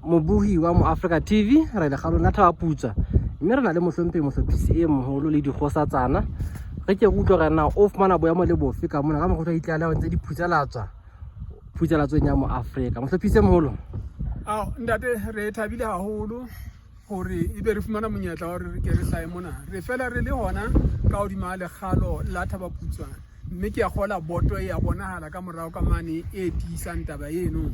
Mobohi wa Moafrika TV, re lekgalong la Thaba Putswa, mme re na le mohlomphehi mohlophisi e moholo le dikgosatsana. Re ke re utlwe hore na o fumana boemo le bofe ka mona ka mokgwa o itlaleho ntse di phutsalatswa phutsalatsong ya Moafrika. Mohlophisi e moholo. Ao, ntate, re thabile haholo hore ebe re fumana monyetla wa hore re ke re hlahe mona. Re fela re le hona ka hodima lekgalo la Thaba Putswa, mme ke a kgola boto e a bonahala ka morao ka mane e tiisang taba eno.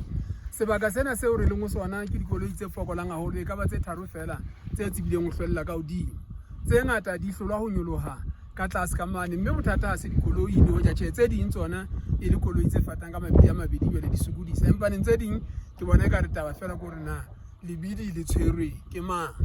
Sebaka sena seo re leng ho sona ke dikoloi tse fokolang haholo, e ka ba tse tharo feela tse tsebileng ho hlwella ka hodimo. Tse ngata di hlolwa ho nyoloha ka tlase ka mane, mme bothata ha se dikoloi le hoja tjhe tse ding tsona e le koloi tse fatang ka mabidi a mabedi jwale di sokodisa, empaneng tse ding ke bona ekare taba feela ke hore na lebidi le tshwerwe ke mang.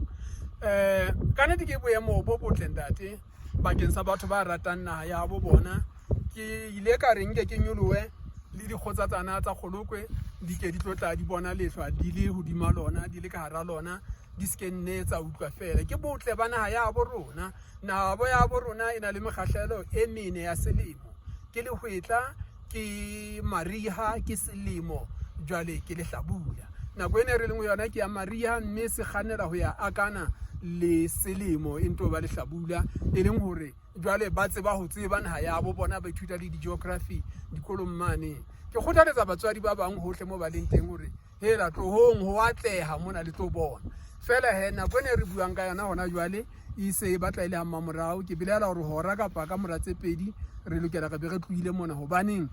Ka nnete ke boemo bo botle ntate bakeng sa batho ba ratang naha ya bo bona. Ke ile ka re nke ke nyolohe le dikgotsatsana tsa Kgolokwe di ke di tlo tla di bona lehlwa di le hodima lona, di le ka hara lona, di se ke nne tsa utlwa feela. Ke botle ba naha ya bo rona. Naha ya bo rona e na le mekgahlelo e mene ya selemo, ke lehwetla, ke mariha, ke selemo, jwale ke lehlabula. Nako ena e re leng ho yona ke ya mariha, mme se kgannela ho ya akana le selemo e nto ba lehlabula, e leng hore jwale ba tseba ho tseba naha ya bo bona, ba ithuta le di-geography dikolong mane. Ke kgothaletsa batswadi ba bang hohle mo ba leng teng hore hela tlohong ho atleha mona le tlo bona. Feela he nako ena e re buang ka yona hona jwale e se e batla e le ha mmamorao. Ke belaela hore hora kapa ka mora tse pedi re lokela re be re tlohile mona, hobaneng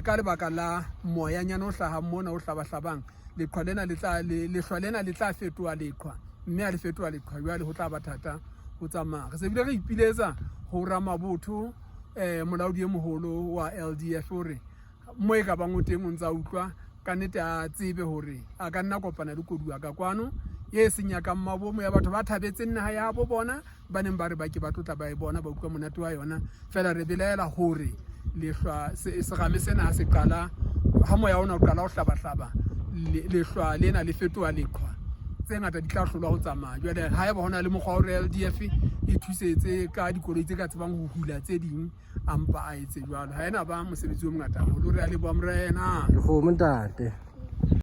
ka lebaka la moyanyana o hlahang mona o hlabahlabang, leqhwa lena le tla lehlwa lena le tla fetoha leqhwa, mme ha le fetoha leqhwa jwale ho tla ba thata ho tsamaya. Re se bile re ipiletsa ho Ramabotho, molaodi e moholo wa LDF, hore mo e ka bang o teng o ntsa utlwa ka nnete, a tsebe hore a ka nna kopana le koduwa ka kwano e seng ya ka mmabomo ya batho ba thabetseng naha ya bo bona, ba neng ba re ba ke ba tlotla ba e bona, ba utlwa monate wa yona. Feela re belaela hore lehlwa serame sena ha se qala, ha moya ona o qala ho hlabahlaba, lehlwa lena le fetoha leqhwa, tse ngata di tla hlolwa ho tsamaya. Jwale haeba ho na le mokgwa wa hore LDF e thusetse ka dikoloi tse ka tsebang ho hula tse ding, a mpa a etse jwalo, ha ena ba mosebetsi o mongata haholo. Re a leboha morena. Dikgomo ntate.